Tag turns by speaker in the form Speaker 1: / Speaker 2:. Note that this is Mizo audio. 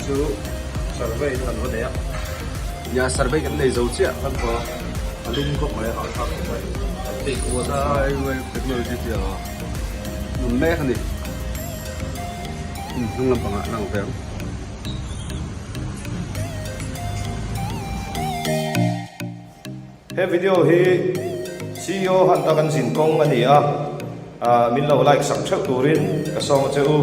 Speaker 1: chu survey na kan va nei a.
Speaker 2: Nia survey kan nei zo chiah
Speaker 1: kan khaw a lum khawp mai a hahthlak khawp mai kan take over nasa.
Speaker 2: Highway technology tih a hmun mek a ni. Hnung lampangah lang ve ang.
Speaker 1: He video hi CEO Hunt a kan zin kawng a ni a, min lo like sak theuh turin ka sawng a che u.